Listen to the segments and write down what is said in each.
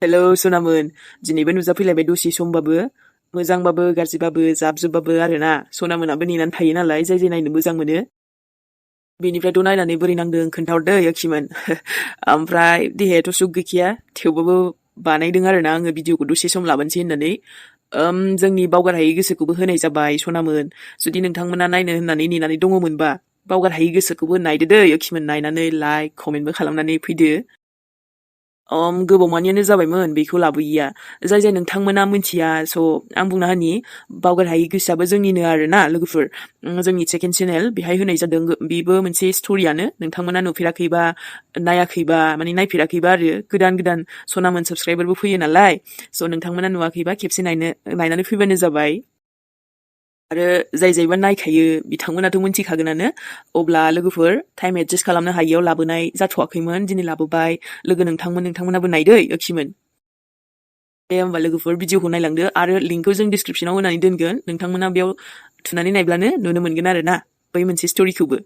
Hello सनामोन दिनैबो नुजाफैलायबाय दसे समबाबो मोजांबाबो गाज्रिबाबो जाबजुबबाबो आरोना सनामोनाबो नेनानै थायो नालाय जाय जाय नायनो मोजां मोनो बेनिफ्रायथ' नायनानै बोरै नांदों खोन्थाहरदो यखिमोन ओमफ्राय देहायाथ' सुख गैखाया थेवबाबो बानायदों आरोना आङो भिडिअखौ दसे सम लाबोनोसै होननानै जोंनि बावगारहायै गोसोखौबो होनाय जाबाय सनामोन जुदि नोंथांमोना नायनो होननानै नेनानै दङमोनबा बावगारहायै गोसोखौबो नायदो दै यखिमोन नायनानै लाइक कमेन्टबो खालामनानै फैदो गोबावमानियानो जाबायमोन बेखौ लाबोयिया जाय जाय नोंथांमोना मिथिया स' आं बुंना होनि बावगारहायै गोसोआबो जोंनिनो आरोना लोगोफोर जोंनि सेकेन्ड चेनेल बेहाय होनाय जादों बेबो मोनसे स्ट'रियानो नोंथांमोना नुफेराखैबा नायाखैबा माने नायफेराखैबा आरो गोदान गोदान सनामोन साबस्क्राइबारबो फैयो नालाय स' नोंथांमोना नुवाखैबा खेबसे नायनानै फैबानो जाबाय आरो जाय जायबा नायखायो बिथांमोनाथ' मिथिखागोनानो अब्ला लोगोफोर टाइम एडजास्ट खालामनो हायियाव लाबोनाय जाथ'वाखैमोन दिनै लाबोबाय लोगो नोंथांमोनाबो नायदो यखिमोन दे होमबा लोगोफोर भिडिअखौ नायलांदो आरो लिंकखौ जों डिसक्रिपसनाव होनानै दोनगोन नोंथांमोना बेयाव थुनानै नायब्लानो नुनो मोनगोन आरोना बै मोनसे स्ट'रिखौबो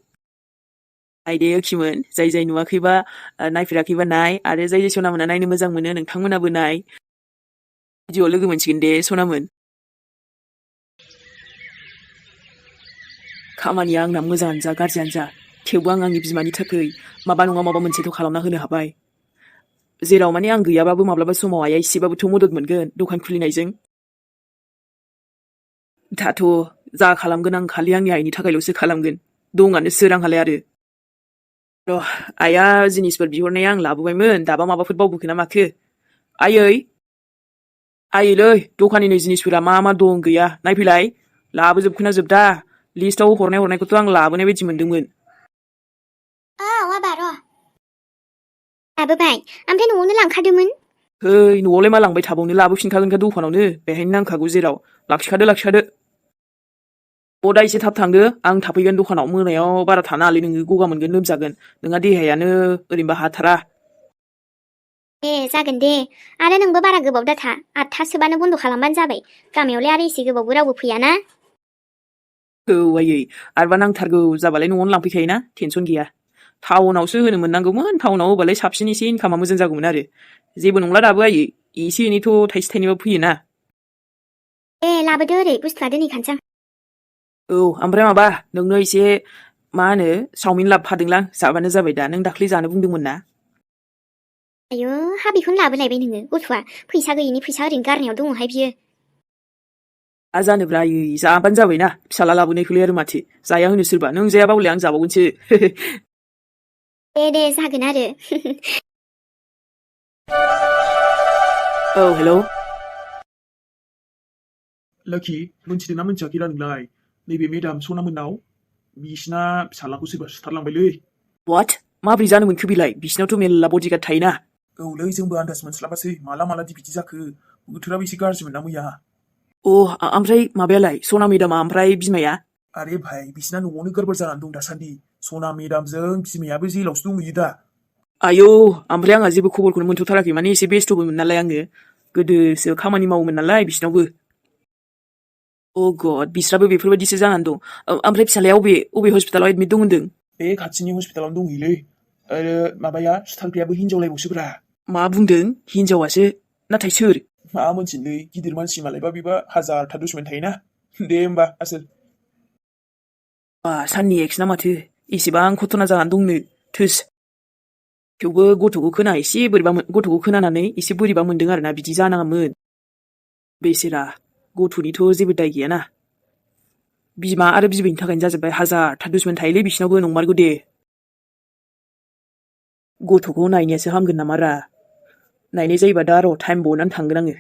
नायदो यखिमोन जाय जाय नुवाखैबा नायफेराखैबा नाय आरो जाय जाय सनामोना नायनो मोजां मोनो नोंथांमोनाबो नाय भिडिअआव लोगो मोनसिगोन दे सनामोन खामानिया आंना मोजाङानो जा गाज्रियानो जा थेवबो आं आंनि बिमानि थाखाय माबा नङा माबा मोनसेथ' खालामना होनो हाबाय जेराव माने आं गैयाबाबो माब्लाबा समाव आइया एसेबाबोथ' मदद मोनगोन दखान खुलिनायजों दाथ' जा खालामगोन आं खालि आंनि आइनि थाखायल'सो खालामगोन दंआनो सोर आंहालाय आरो र' आइया जिनिसफोर बिहरनाया आं लाबोबायमोन दाबा माबाफोर बावबोखो ना माखो आइयै दखाननिनो जिनिसफोरा मा मा दं गैया नायफैलाय लाबोजोबखोना जोबदा लिस्टआव हरनायखौथ' आं लाबोनाय बायदि मोनदोंमोन औ आबा र' लाबोबाय ओमफ्राय न'आवनो लांखादोंमोन है न'आवलाय मा लांबाय थाबावनो लाबोफिनखागोनखा दखानावनो बेहायनो नांखागौ जेराव लाखिखादो दा एसे थाब थांदो आं थाफैगोन दखानाव मोनायाव बारा थानो हालै नोङो गगा मोनगोन लोमजागोन नोंहा देहायानो ओरैनोबा हाथारा दे जागोन दे आरो नोंबो बारा गोबाव दाथा 8थासोबानो बन्द' खालामबानो जाबाय गामियावलाय आरो एसे गोबावबो रावबो फैयाना औ आयै आरोबा नांथारगौ जाबालाय न'आवनो लांफैखायोना टेनसन गैया टाउनावसो होनो मोननांगौमोन टाउनाव होबालाय साबसिन एसे इनकामा मोजां जागौमोन आरो जेबो नंला दाबो आयै एसे एनैथ' थाइसे थाइनैबाबो फैयोना दे लाबोदो ओरै बुस्थुआ दोनहैखानोसै औ ओमफ्राय माबा नोंनो एसे मा होनो चावमिन लाबोफादोंलां जाबानो जाबाय दा नों दाख्लै जानो बुंदोंमोन ना आयौ हा बेखौनो लाबोलायबाय नोङो गथ'आ फैसा गैयिनि फैसा ओरैनो गारनायाव दङहाय बियो जानोब्रा आयै जाबानो जाबायना फिसाला लाबोनायखौलाय आरो माथो जाया होनो सोरबा नों जायाबा हले आं जाबावगोनसो दे जागोन आरो औ हेलौ लोखि मिथिदोंना मिथियाखैरा नोंलाय नैबे मेडाम सनामोननाव बिसिना फिसालाखौ सोरबा सुथारलांबायलै वाट माब्रै जानो मोनखो बेलाय बिसिनावथ' मेल्ला बडिगार्ड थायोना औलै जोंबो आन्दाज मोनस्लाबासै माला बिदि जाखो बोथोराबो एसे गाज्रिमोन ना मैया ओमफ्राय माबायालाय सना मेडामा ओमफ्राय बिमाया आरे भाई बिसिना न'आवनो गोरबोर जानानै दं दासान्दि सना मेडामजों बिमायाबो जेलावसो दंहैयो दा आयौ ओमफ्राय आंहा जेबो खबरखौनो मोनथ'थाराखै माने एसे बेस्थ'बोमोन नालाय आङो गोदोसो खामानि मावोमोन नालाय बिसिनावबो अ गड बिस्राबो बेफोरबायदिसो जानानै दं ओमफ्राय फिसालाया अबे हस्पिटालाव एडमिट दं होनदों बे खाथिनि हस्पिटालावनो दंहैयोलै आरो माबाया सुथारग्रायाबो हिनजावलायबावसोब्रा मा बुंदों हिनजावासो नाथाय सोर मा मोनथिनोलै गिदिर मानसि मालायबा बेबा हाजारथा दुसमन थायोना दे होमबा आसोल साननि एक्स ना माथो एसेबां घटना जानानै दंनो थोस थेवबो गथ'खौ खोनानानै एसे बोरैबा मोनदों आरोना बिदि जानाङामोन बेसेरा गथ'निथ' जेबो दाय गैयाना बिमा आरो बिबैनि थाखायनो जाजोब्बाय हाजारथा दुसमन थायोलै बिसिनावबो नंमारगौ दे गथ'खौ नायनायासो हामगोन नामा रा नायनाय जायोबा दा र' टाइम बहननानै थांगोन आङो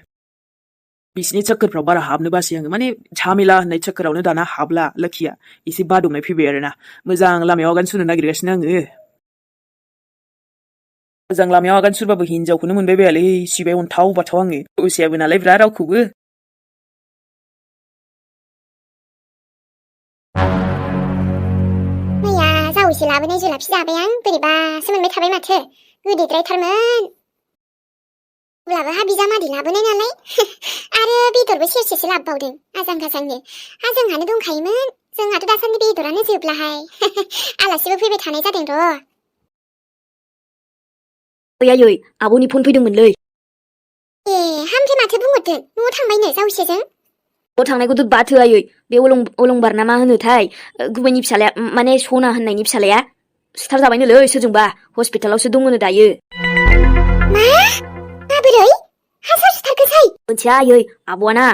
बिसिनि चक्करफ्राव बारा हाबनो बासै आङो माने झामेला होननाय चक्करावनो दाना हाबला लोखिया एसे बादबनाय फैबाय आरोना मोजां लामायाव आगान सुरनो नागिरगासिनो आङो मोजां लामायाव आगान सुरबाबो हिनजावखौनो मोनबाय बायालै सिबाय अन्थाव बाथाव आङो दसेयाबो नालाय बिराद रावखौबो मैया जावैसो लाबोनाय जुलाफि जाबाय आं बोरैबासो मोनबाय थाबाय माथो गोदैद्रायथारमोन अब्लाबो हा बिजामादै लाबोनाय नालाय आरो बेदरबो सेरसेसो लाबोबावदों आजां गाजांनो जोंहानो दंखायोमोन जोंहाथ' दासान्दि बेदरानो जोबलाहाय आलासिबो फैबाय थानाय जादों र' आयै आब'नि फन फैदोंमोनलै ए हामफ्राय माथो बुंहरदों न'आव थांबायनो जावैसोजों न'आव थांनायखौथ' बाथो आयै बे अलंबार ना मा होनोथाय गुबैनि फिसालाया माने सना होननायनि फिसालाया सुथार जाबायनोलै सोरजोंबा हस्पिटालावसो दङनो दायो मा माबोरै हासार सुथारखोसै मोनथिया आयै आब'आना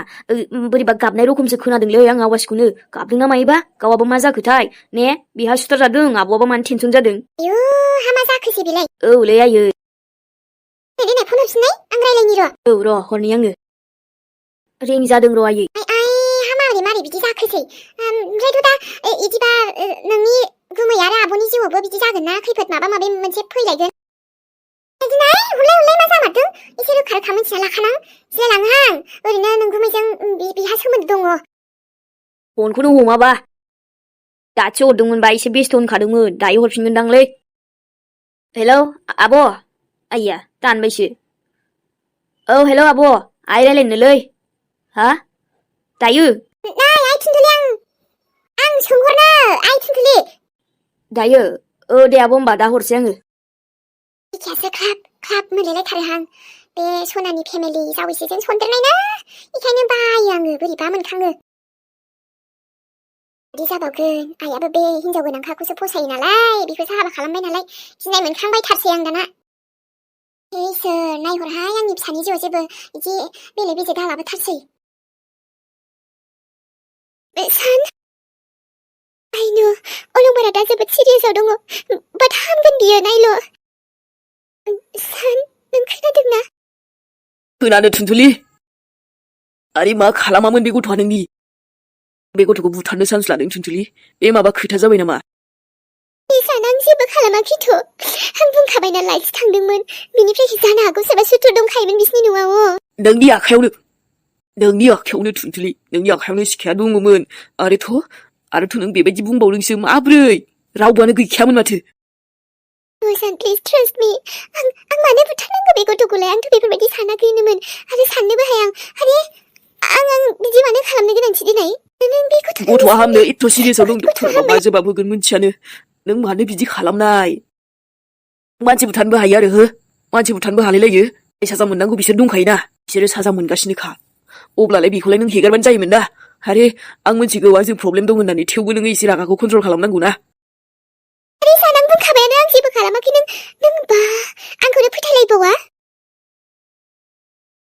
बोरैबा गाबनाय रखमसो खोनादोंलै आं आवाजखौनो गाबदोंना मायोबा गावाबो मा जाखोथाय ने बेहा सुथार जादों आब'आबा मानो टेनसन जादों आयौ हामा जाखोसै बेलाय औलै आयै देनाय फन हरफिननाय आं रायलायनि र' औ र' हरनि आङो रिं जादों र' आयै आइ मारै मारै बिदि जाखोसै ओमफ्रायथ' दा इदिबा नोंनि गुमै आरो आब'नि जिउआवबो बिदि जागोन ना खैफोद माबा माबि मोनसे फैलायगोन बिदिनाय हरलाय मा जामारदों एसे रोखा रोखा मिथिना लाखानां गिलायलाङोहां ओरैनो नों गुमैजों बिहा सोमोन्दो दङ फनखौनो हमाबा दासो हरदोंमोनबा एसे बेस्थ' होनखादोंमोन दायो हरफिनगोनदांलै हेलौ आब' आइया दानबायसो औ हेलौ आब' आइ रायलायनोलै हा दायो नै आइ थुनथुलि आं सोंहरनो आइ थुनथुलि दायो दे आब' होमबा दा हरसै आङो बिखायासो ख्लाब मोनलायलायथारोहां बे सनानि फेमिलि जावैसोजों सन्देरनाय ना बेखायनो बायो आङो बोरैबा मोनखाङो बिदि जाबावगोन आइयाबो बे हिनजाव गोनांखाखौसो फसायो नालाय बेखौसो हाबा खालामबाय नालाय गिनाय मोनखांबायथारसै आं दाना इसोर नायहरहाय आंनि फिसानि जिउआव जेबो बिदि बेले बेजे दालाबोथारसै सान आइनो अलंबारा दा जोबोद सिरियासआव दङ बाट हामगोन बियो नायल' सान नों खोनादोंना खोनादो थुनथुलि आरे मा खालामामोन बे गथ'आ नोंनि बे गथ'खौ बुथारनो चान्स लादों थुनथुलि बे माबा खोथा जाबाय नामा सान आं जेबो खालामाखैथ' आं बुंखाबाय नालाय थांदोंमोन बिनिफ्राय जानो हागौ सोरबा सुथुर दंखायोमोन बिसिनि न'आव नोंनि आखायावनो थुनथुलि नोंनि आखायावनो सिखाया दङमोन आरोथ' नों बेबायदि बुंबावदोंसो माब्रै रावबोआनो गैखायामोन माथो सान प्लिज ट्रास्ट मी आं मानो बुथारनांगौ बे गथ'खौलाय आंथ' बेफोरबायदि सानाखैनोमोन आरो साननोबो हाया आं बिदि मानो खालामनो गोनांथि दिनै नों बे गथ'आ हामनो एथ' सिरियासआव दं डक्टराबा मा जवाब होगोन मोनथियानो नों मानो बिदि खालामनाय मानसि बुथारनोबो हायो आरो मानसि बुथारनोबो हालायलायो साजा मोननांगौ बिसोर दंखायोना बिसोरो साजा मोनगासिनोखा अब्लालाय बेखौलाय नों हेगारबानो जायोमोन ना आरे आं मिथिगौ आंजों प्रब्लेम दं होननानै थेवबो नोङो एसे रागाखौ कन्ट्रल खालामनांगौ ना सान आं बुंखाबायानो आं जेबो खालामाखै नों बा आंखौनो फोथायलायबावा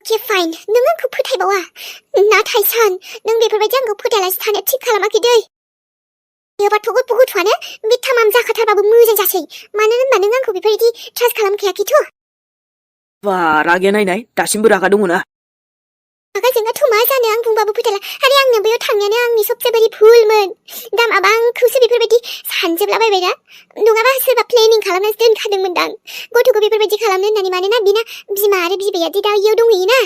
अके फाइन नों आंखौ फोथायबावा नाथाय सान नों बेफोरबायदि आंखौ फोथायालासे थानो थिग खालामाखै दै बेयोबाथ' गथ'आनो बे थामाम जाखाथारबाबो मोजां जासै मानो होनबा नों आंखौ बेफोरबायदि ट्रास्ट खालामखायाखैथ' बा रागाया नायनाय दासिमबो रागा दङ ना रागा जोंगाथ' मा जानो आं बुंबाबो फोथायला आरे आंनो बैयाव थांनायानो आंनि सबसे बायदि भुलमोन दा माबा आंखौसो बेफोरबायदि सानजोबलाबायबायना नङाबा सोरबा प्लेनिं खालामनासो दोनखादोंमोनदां गथ'खौ बेफोरबायदि खालामनो होननानै मानोना बिना बिमा आरो बिबैया दि दा इयाव दंहैयोना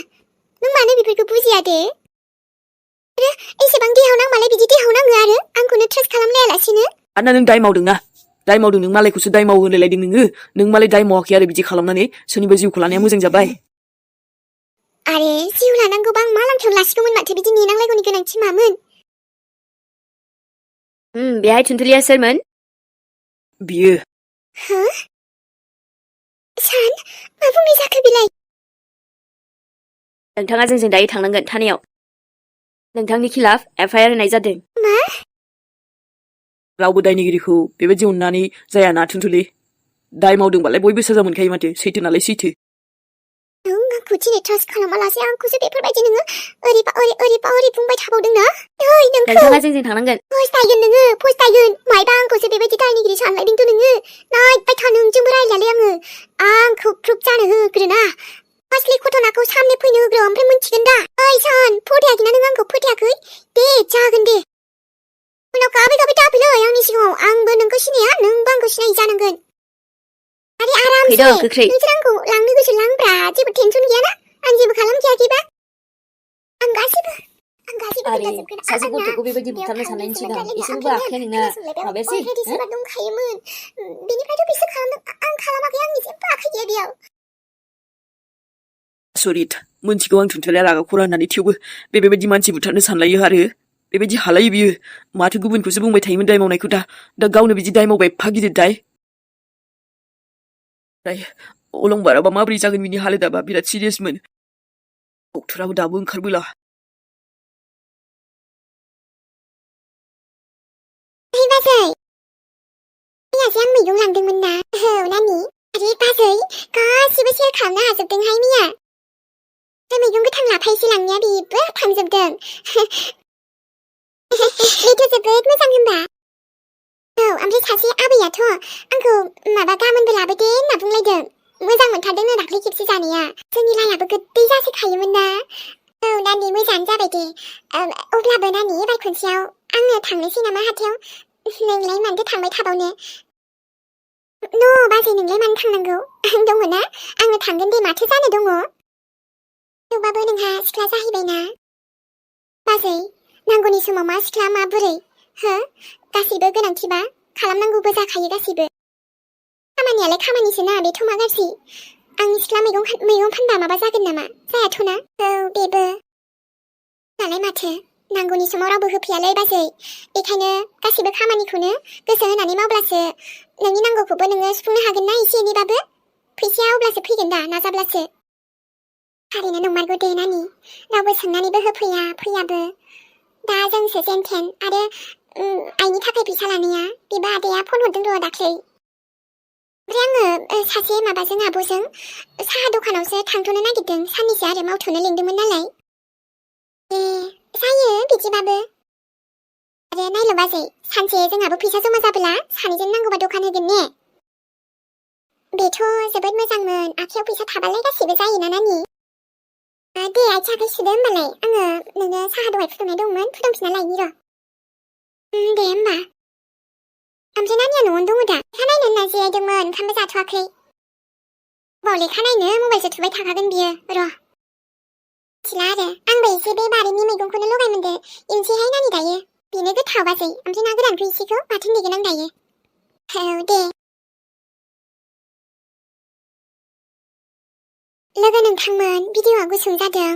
नों मानो बेफोरखौ बुजिया दे आरो एसेबां देहाव नांबालाय बिदि देहाव नाङो आरो आंखौनो ट्रास्ट खालामलायालासिनो आरोना नों दाय मावदों नों मालायखौसो दाय मावो होनलायलायदों नों मालाय दाय मावाखै आरो बिदि खालामनानै सोरनिबा जिउखौ लानाया मोजां जाबाय आरे जिउ लानांगौबा आं मा लांथायाव लासिगौमोन माथो बिदि नेनांलायगौनि गोनांथि मामोन बेहाय थुनथुलिया सोरमोन बियो हो सान मा बुंनाय जाखो बिलाय नोंथाङा जोंजों दायो थांनांगोन थानायाव नोंथांनि खिलाफ FIR होनाय जादों मा रावबो दायनिगिरिखौ बेबायदि अननानै जायाना थुनथुलि दाय मावदोंबालाय बयबो साजा मोनखायो माथो सैथो नालाय सैथो नों आंखौ दिनै ट्रास्ट खालामालासे आंखौसो बेफोरबायदि नोङो ओरै बुंबाय थाबावदों ना नै नोंथाङा जोंजों थांनांगोन फस्थायगोन मायबा आंखौसो बेबायदि दायनिगिरि सानलायदोंथ' नोङो नायबाय था नोंजोंबो रायलायलाय आङो आंखौ प्रुफ जानो होग्रोना फार्स्टलि घटनाखौ सामने फैनो होग्रो ओमफ्राय मोनथिगोन दा ओइ सान फोथायाखैना नों आंखौ फोथायाखै दे जागोन दे उनाव गाबै दाफैलै आंनि सिगाङाव आंबो नोंखौ सिनाया नोंबो आंखौ सिनायै जानांगोन आरे आरामसे गोख्रै नोंसोर आंखौ लांनो गोसो लांब्रा जेबो टेनसन गैयाना आं जेबो खालामखायाखैबा आं गासिबो खोन्थाजोबगोन सासे गथ'खौ बेबायदि बुथारनो साननायनि सिगां एसेबो आखाया नोंना माबायासै दंखायोमोन बेनिफ्रायथ' बिसोर खालामदों आं खालामाखै आंनि जेबो आखाइ गैया बेयाव सरित मोनथिगौ आं थुनथुलिया रागा खरा होननानै थेवबो बेबायदि मानसि बुथारनो सानलायो आरो बेबायदि हालायो बियो माथो गुबुनखौसो बुंबाय थायोमोन दाय मावनायखौ दा गावनो बिदि दाय मावबाय एफा गिदिर दाय अलंबाराबा माबोरै जागोन बिनि हालोदाबा बिराद सिरियासमोन डक्टराबो दाबो ओंखारबोला। ओइ बाजै मैयासो आं मैगं लांदोंमोन ना। औ नानि। आरे बाजै गासिबो सेल खालामनो हाजोबदोंहाय मैया। बे मैगं गोथां लाफा एसे लांनाया बेबो थांजोबदों। बेथ' जोबोद मोजां होनबा। औ ओमफ्राय सासे आबैयाथ' आंखौ माबा गाबोनबो लाबोदे होनना बुंलायदों। मोजां मोनथारदोंनो दाख्लै खेबसे जानाया। जोंनि लायाबो गोदै जासोखायोमोन ना। औ नानि मोजाङानो जाबाय दे। अब्लाबो नानि एबार खनसेयाव आङो थांनोसै नामा हाथायाव? नोंलाय मानोथो थांबाय थाबावनो? न' बाजै नोंलाय मानो थांनांगौ? आं दङ ना। आङो थांगोन दे माथो जानो दङ। थेवबाबो नोंहा सिख्ला जाहैबायना। बाजै नांगौनि समाव मा सिख्ला मा बुरै हो गासैबो गोनांथिबा खालामनांगौबो जाखायो गासैबो। खामानियालाय खामानिसो ना बेथ' मा गाज्रि। आं सिख्ला मैगं फानबा माबा जागोन नामा? जायाथ'ना। औ बेबो नालाय माथो नांगौनि समाव रावबो होफैयालै बाजै। बेखायनो गासैबो खामानिखौनो गोसो होनानै मावब्लासो नोंनि नांगौखौबो नोङो सुफुंनो हागोन ना एसे एनैबाबो। फैसाया अब्लासो फैगोन दा नाजाब्लासो। थारैनो नंमारगौ दे नानि। रावबो सोंनानैबो होफैया फैयाबो। दा जोंसो जेनथेन आरो आइनि थाखाय फैसा लानाया बेबो आदाया फन हरदों र' दाख्लै। ओमफ्राय आङो सासे माबाजों आब'जों साहा दखानावसो थांथ'नो नागिरदों साननैसो आरो मावथ'नो लिंदोंमोन नालाय। जायो बिदिबाबो। आरो नायल' बाजै सानसे जोंहाबो फैसा जमा जाबोला सानैजों नांगौबा दखान होगोन ने। बेथ' जोबोद मोजांमोन आखायाव फैसा थाबालाय गासैबो जायोना नानि। दे आथिं आखाइ सुदो होमबालाय आङो नोंनो साहा दहाय फुदुंनाय दंमोन फुदुंफिनना लायनि र'। दे होमबा। ओमफ्राय नानिया न'आवनो दङ दा? लेखा नायनो होनना जिरायदोंमोन ओंखामबो जाथ'वाखै। बाव लेखा नायनो मबाइलसो थुबाय थाखागोन बियो र'। मिथिला आरो आंबो एसे बे बारिनि मैगंखौनो लगाय मोनदो एवनोसैहाय नानि दायो। बेनो गोथाव बाजै ओमफ्राय ना गोरानखौ एसेखौ बाथोन देगोन आं दायो। औ दे। लोगो नोंथांमोन भिडिअ'आ गुसुं जादों।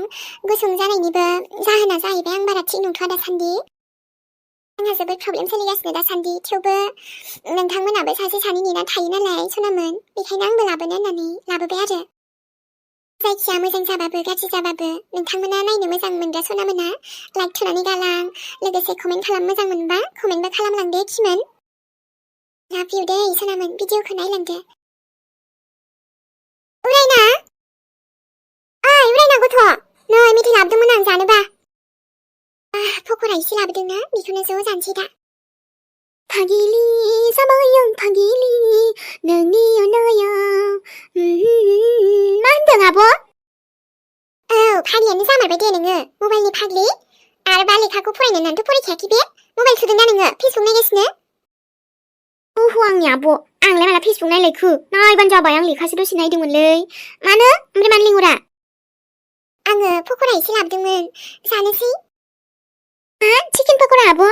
गुसुं जानायनिबो जाहोना जाहैबाय आं बारा थिग नंथ'आ दासान्दि। आंहा जोबोद प्रब्लेम सोलिगासिनो दासान्दि। थेवबो नोंथांमोनाबो सासे सानै नेना थायो नालाय सनामोन। बेखायनो आंबो लाबोनो होननानै लाबोबाय आरो। जायखिया मोजां जाबाबो गाज्रि जाबाबो नोंथांमोना नायनो मोजां मोनग्रा सनामोना लाइक थुनानै गालां। लोगोसे कमेन्ट खालाम मोजां मोनबा कमेन्टबो खालामलांदो खिमोन। लाभ इउ दे सनामोन भिडिअ'खौ नायलांदो। उरायना उरायना गथ' नै मेथाइ लाबोदोंमोन आं जानोबा। पक'रा एसे लाबोदोंना बेखौनो ज' जानोसै दा। फागिलि जाबाय आं फागिलि नोंनि अननायाव। मा होनदों आब'? औ फाग्लियानो जामारबाय दे नोङो मबाइलनि फाग्लि। आरो बा लेखाखौ फरायनो होननानैथ' फरायखायाखै बे। मबाइल थुदों दा नोङो फेसबुक नायगासिनो? ओहो आंनि आब' आंलाय माला फेसबुक नायलायखो। नायबानो जाबाय आं लेखासो दसे नायदोंमोनलै। मानो ओमफ्राय मानो लिंहरा? आङो पक'रा एसे लाबोदोंमोन जानोसै। चिकेन पक'रा आब'?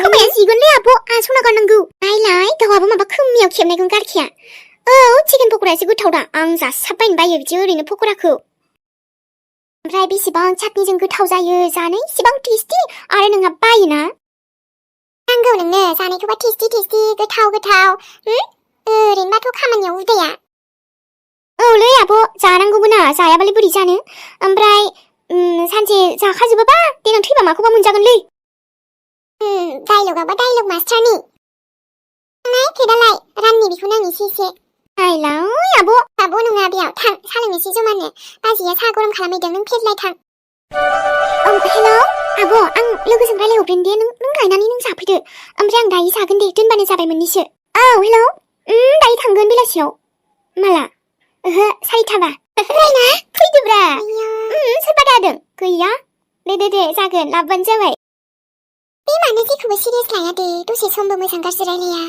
खोमाया जिगोनलै आब' सना गारनांगौ। नायलाय गावहाबो माबा खोमियाव खेबनायखौ गारखाया। औ चिकेन पक'रा एसे गोथाव दा आं जासाबबायनो बायो बिदि ओरैनो पक'राखौ। ओमफ्राय बेसेबां चाटनिजों गोथाव जायो जानो इसेबां टेस्टि आरो नोंहा बायोना। नांगौ नोंनो जानायखौबा टेस्टि गोथाव ओरैनोबाथ' खामानियाव उदाया। औलै आब' जानांगौबो ना जायाबालाय बोरै जानो। ओमफ्राय सानसे जाखाजोबोबा देनां थैबा माखौबा मोनजागोनलै। डायलगाबा डायलग मास्टारनि। दालाय राननि बेखौनो आं एसे। नायलाय आब' नङा बेयाव थां सा लोंनोसै जमानो। बाजैया साहा गरम खालामहैदों नों प्लिज लाय थां। हेलौ आब' आं लोगोजों रायलायहरदों दे नों लायनानै नों जाफैदो। ओमफ्राय आं दायो जागोन दे दोनबानो जाबाय मोननैसो। औ हेलौ दायो थांगोन बेलासियाव। माला? ओहो 4:30बा। रायना फैदोब्रा। सोरबा दादों? गैया। दे जागोन लाबोबानो जाबाय। बे मानो जेखौबो सिरियास लाया दे दसे समबो मोजां गाज्रि रायलाया।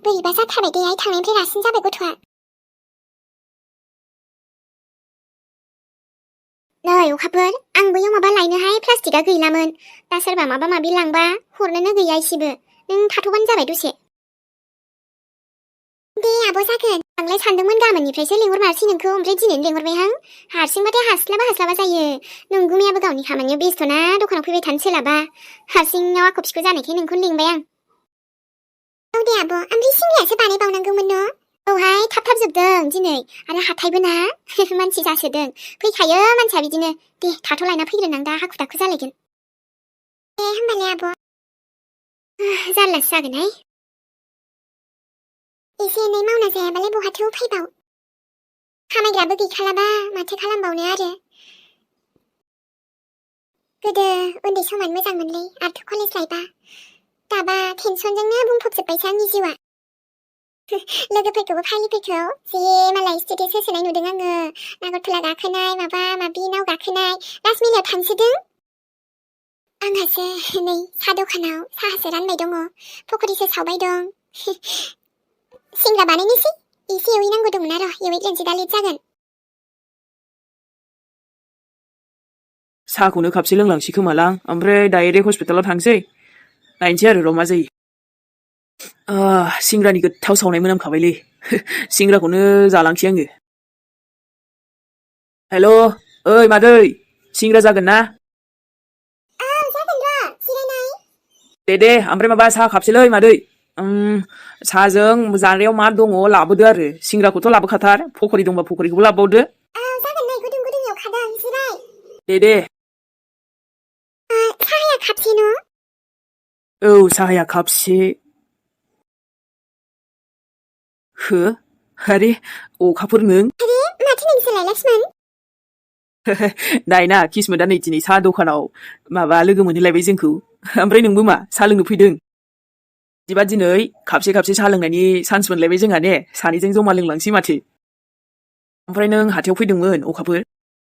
बोरैबा जाथारबाय दे आइ थांनायनिफ्राय रासिन जाबाय गथ'आ। नै अखाफोर आं बैयाव माबा लायनोहाय प्लास्टिकआ गैलामोन। दा सोरबा माबा माबि लांबा हरनोनो गैया इसेबो। नों थाथ'बानो जाबाय दसे। दे आब' जागोन। आंलाय सानदोंमोन गाबोननिफ्रायसो लिंहरमारसै नोंखौ ओमफ्राय दिनैनो लिंहरबायहां। हारसिंबाथाय हास्लाबा जायो। नोंगुमैयाबो गावनि खामानियाव बेस्थ'ना दखानाव फैबाय थानो सोलाबा। हारसिङाव आख' फिख' जानायखाय नोंखौनो लिंबाय आं। औ दे आब' ओमफ्राय सिंग्रायासो बानायबावनांगौमोन न'? औ औहाय थाब थाब जोबदों दिनै आरो हाथायबो ना मानसि जासोदों फैखायो मानसिया बिदिनो दे थाथ'लायना फैग्रोनां दा हाखु दाखु जालायगोन दे होमबालाय आब' जारलासो जागोनहाय एसे एनै मावना जायाबालाय बहाथो उफायबाव खामायग्राबो गैखालाबा माथो खालामबावनो आरो गोदो उन्दै समानो मोजांमोनलै आर्ट कलेज लाइफआ दाबा टेनसनजोंनो बुंफबजोब्बायसो आंनि जिउआ लोगोफोरखौबो फालिफोरखौ जे मालाय स्टेटास होसोनाय नुदों आङो नागरथला गाखोनाय माबा माबि नाव गाखोनाय लास्ट मिनिटआव थांसोदों आंहासो नै साहा दखानाव साहासो रानबाय दङ पकरिसो सावबाय दं सिंग्रा बानायनोसै एसे एवहैनांगौ दंमोन आरो एवहैग्रोनोसै दा लेट जागोन साहाखौनो खापसे लोंलांसै खोमालां ओमफ्राय डाइरेक्ट हस्पिटालाव थांसै नायनोसै आरो र' मा जायो सिंग्रानि गोथाव सावनाय मोनामखाबायलै सिंग्राखौनो जालांसै आङो हेल' ओइ मादै सिंग्रा जागोन ना जागोन र' जिरायनाय दे ओमफ्राय माबा साहा खापसेलै मादै साहाजों जानायाव मा दङ लाबोदो आरो सिंग्राखौथ' लाबोखाथार पकरि दंबा पकरिखौबो लाबोबावदो जागोन नै गुदुं गुदुं एवखादों जिराय दे साहाया खापसे न' औ साहाया खापसे हो आरे अखाफोर नों आरे माथो नोंसोरलाय लक्ष्मण नायना किसमोदा नै दिनै साहा दखानाव माबा लोगो मोनहैलायबाय जोंखौ ओमफ्राय नोंबो मा साहा लोंनो फैदों बिदिबा दिनै खापसे साहा लोंनायनि चान्स मोनलायबाय जोंहा ने सानैजों जमा लोंलांसै माथो ओमफ्राय नों हाथायाव फैदोंमोन अखाफोर